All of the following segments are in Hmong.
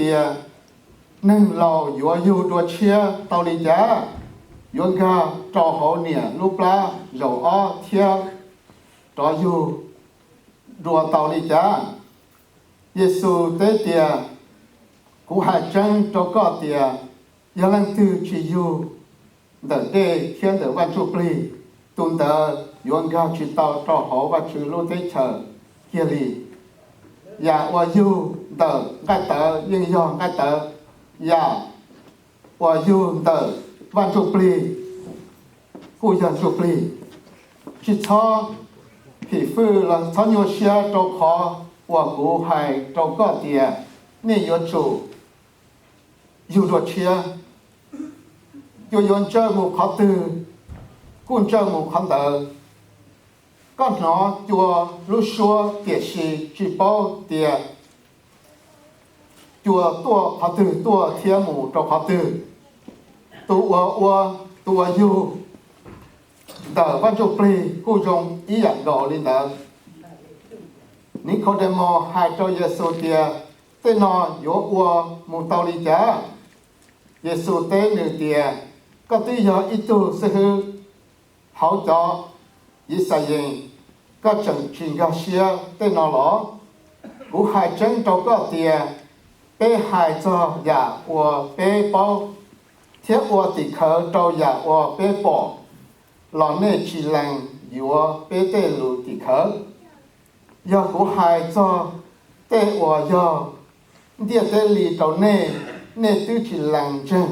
tias, Neeg laus yuav yug dua tshiab tau li cas? Yuav nkag rau hauv niam lub plab zaum ob thiab rov yug dua tau li cas? Yexus teb tias, Kuv hais tseeb rau koj tias, yog leej twg tsis yug ntawm dej thiab ntawm Vaj Ntsujplig, tus ntawd yuav nkag tsis tau rau hauv Vajtswv lub teb chaws kiag li. Yam uas yug ntawm nqaij tawv yeej yog nqaij tawv, yam uas yug ntawm Vaj Ntsujplig kuj yog ntsuj plig. Tsis txhob phim fwj los txhob nyuaj siab rau qhov uas kuv hais rau koj tias, nej yuav tsum yug dua tshiab. Cua yuav ntsawj mus qhov twg, kuj ntsawj mus qhov ntawd. Koj hnov cua lub suab, tiam sis tsis paub tias cua tuaj qhov twg tuaj thiab mus rau qhov twg. Tus uas ua, tus uas yug ntawm Vaj Ntsujplig kuj zoo ib yam nkaus li ntawd. Nikaudemus hais rau Yexus tias, Tej no yuav ua mus tau li cas? Yexus teb nws tias, Koj twb yog ib tug xib hwb hauv cov Yixalayees, koj tseem tsis nkag siab tej no los? Kuv hais tseeb rau koj tias, peb hais txog yam uas peb paub thiab ua tim khawv rau yam uas peb pom, los nej tsis lees yuav peb tej lus tim khawv. Yog kuv hais txog tej uas yog ntiaj teb li rau nej, nej twb tsis lees ntseeg.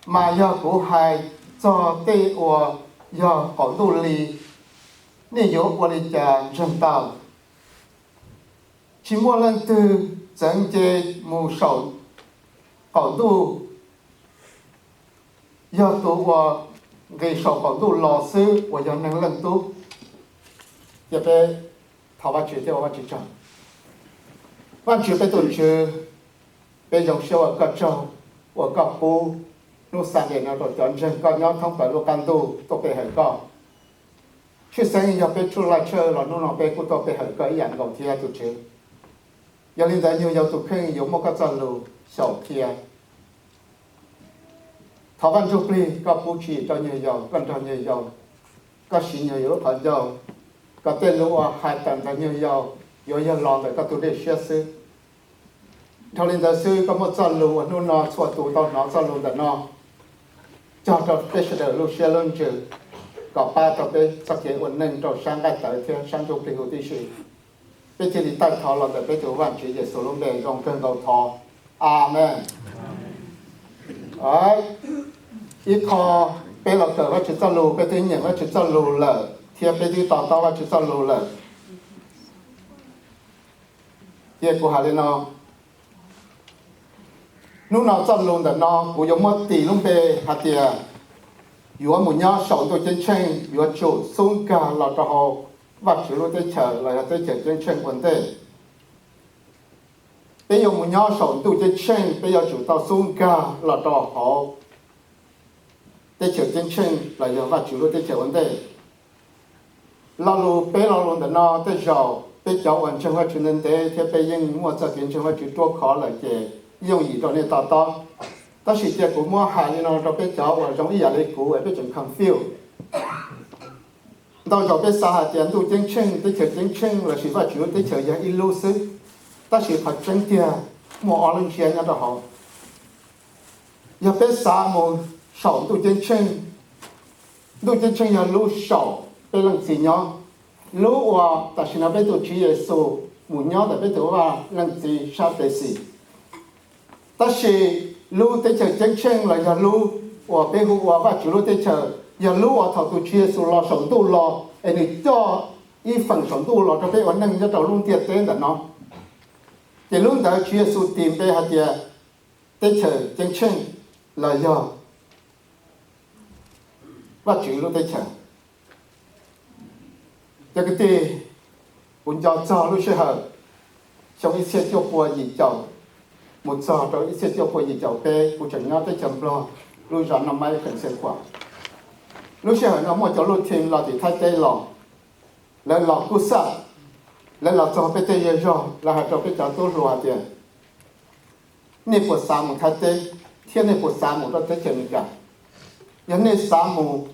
Mas yog kuv hais txog tej uas yog qaum ntuj li, nej yuav ua li cas ntseeg tau? Tsis muaj leej twg txeev nce mus saum qaum ntuj, yog tus uas nqis saum qaum ntuj los xwb uas yog Neeg Leej Tub. Cia peb thov Vajtswv thiab ua Vajtswv tsaug. Vajtswv peb tus Tswv, peb zoo siab ua koj tsaug uas koj pub hnub Sunday no rau cov ntseeg koj nyob thoob plaws lub qab ntuj tuaj pe hawm koj. Tshwj xeeb yog peb tsuj laj tshawj los hnub no peb kuj tuaj pe hawm koj ib yam nkaus thiab tus Tswv. Yog li ntawd nyuag yaus tus kheej yuav muaj koj txoj lus xyaum qhia. Thov Vaj Ntsujplig koj pub tswv yim rau nyuag yaus, koj nrog nyuag yaus, koj siv nyuag yaus lub qhov ncauj, kom tej lus uas hais tawm ntawm nyuag yaus yuav yog los ntawm koj tus dej siab xwb. Dhau li ntawd xwb, koj muab txoj lus uas hnub no txhua tus tau hnov txoj lus ntawm no cog rau peb sawv daws lub siab lub ntsws, kom pab tau peb txoj kev ua neej rau sab nqaij tawv thiab sab ntsuj plig huv tib si. Peb thiaj li taij thov los ntawm peb tus Vajtswv Yexus lub npe zoo kawg nkaus thov. Amees. Ib qho, peb los kawm Vajtswv txoj lus, peb twb nyeem Vajtswv txoj lus lawm thiab peb twb to taub Vajtswv txoj lus lawm. Cia kuv hais li no, hnub no txoj lus ntawm no kuv yuav muab tis lub npe hais tias, yuav mus nyob saum ntuj ceeb tsheej yuav tsum xub nkag los rau hauv Vajtswv lub teb chaws los yog teb chaws ceeb tsheej ua ntej. Peb yuav mus nyob saum ntuj ceeb tsheej, peb yuav tsum tau xub nkag los rau hauv teb chaws ceeb tsheej los yog Vajtswv lub teb chaws ua ntej. Lo lus, peb lo lus ntawm no tej zaum peb cov uas ntseeg Vajtswv ntev ntev thiab peb yeej muaj txoj kev ntseeg Vajtswv ruaj khov lawm ces yooj yim rau nej to taub. Tab sis cia kuv muab hais li no rau peb cov uas zoo ib yam li kuv es peb tseem confuse. Ntau zaus peb xav hais tias ntuj ceeb tsheej, teb chaws ceeb tsheej lossis Vajtswv lub teb chaws yog ib lub xwb, tab sis qhov tseeb tiag muaj ob lub ntsiab nyob rau hauv. Yog peb xav mus saum ntuj ceeb tsheej, ntuj ceeb tsheej yog lub saum peb leej txiv nyob, lub uas tam sim no peb tus Tswv Yexus mus nyob ntawm peb tus Vaj Leej Txiv sab tes xis. Tab sis lub teb chaws ceeb tsheej los yog lub uas peb hu ua Vajtswv lub teb chaws, yog lub uas thaum tus Tswv Yexus los saum ntuj los es nws coj ib feem saum ntuj los rau peb ua neej nyob rau lub ntiaj teb ntawm no. Ces lub ntawd Tswv Yexus tis npe hais tias teb chaws ceeb tsheej los yog Vajtswv lub teb chaws. Cov kwv tij, kuv nco txog lub sij hawm xyoo ib txhiab cuaj pua yim caum mus txog rau ib txhiab cuaj pua yim caum peb, kuv tseem nyob teb chaws Nplog, lub zos Noj Maib, feem Xeev Khuam. Lub sij hawm no muaj cov lub team los tim Thaib teb los, lawv los kub xaj, lawv los txog peb tej zej zog, lawv hais rau peb cov tub hluas hais tias, Nej puas xav mus Thaib teb, thiab nej puas xav mus rau teb chaws Amelikas? Yog nej xav mus,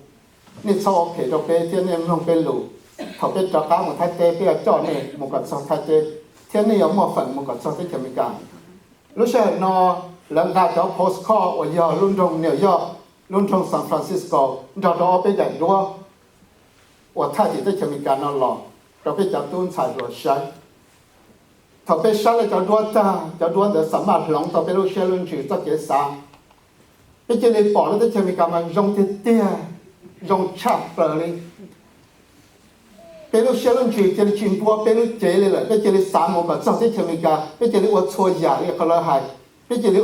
nej txhob ua phem rau peb thiab nej mloog peb lus. Thaum peb rov qab mus Thaib teb, peb yuav coj nej mus kom txog Thaib teb, thiab nej yuav muaj feem mus kom txog teb chaws Amelikas. Lub sij hawm no, lawv nqa cov postcard uas yog lub nroog New York, lub nroog San Francisco, nrog rau ob peb daim duab uas thaij tim teb chaws Amelikas no los rau peb cov tub ntxhais hluas saib. Thaum peb saib lawv cov duab tag, cov duab ntawd xam maj hloov tau peb lub siab lub ntsws txoj kev xav. Peb cia li pom lub teb chaws Amelikas mas zoo tiag tiag, zoo tshaj plaws li. Peb lub siab lub ntsws cia li tsis npuab peb lub cev li lawm, peb cia li xav mus kom txog teb chaws Amelikas, peb cia li ua txhua yam li qhov lawv hais, peb cia li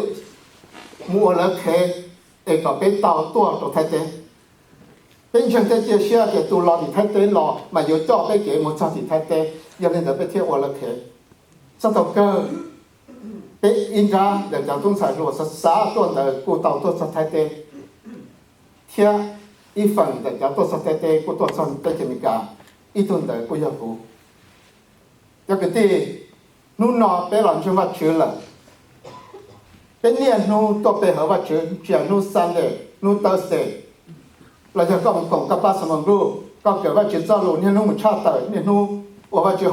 mus ua lawv qhev es kom peb tau tuaj rau Thaib teb. Peb ntseeg thiab cia siab tias tus los tim Thaib teb los mas yuav coj peb kev mus txog tim Thaib teb, yog li ntawd peb thiaj ua lawv qhev. Txog thaum kawg, peb ib nrab ntawm cov tub ntxhais hluas xav xav tuaj ntawd kuj tau tuaj txog Thaib teb, thiab ib feem ntawm cov tuaj txog Thaib teb kuj tuaj txog teb chaws Amelikas, ib tug ntawd kuj yog kuv. Cov kwv tij, hnub no peb los ntseeg Vajtswv lawm. Peb niaj hnub tuaj pe hawm Vajtswv, tsis hais hnub Sunday, hnub Thursday, los yog koj mus koom koj pab Sunday school, koj kawm Vajtswv txoj lus, niaj hnub mus tshaj tawm, niaj hnub ua Vajtswv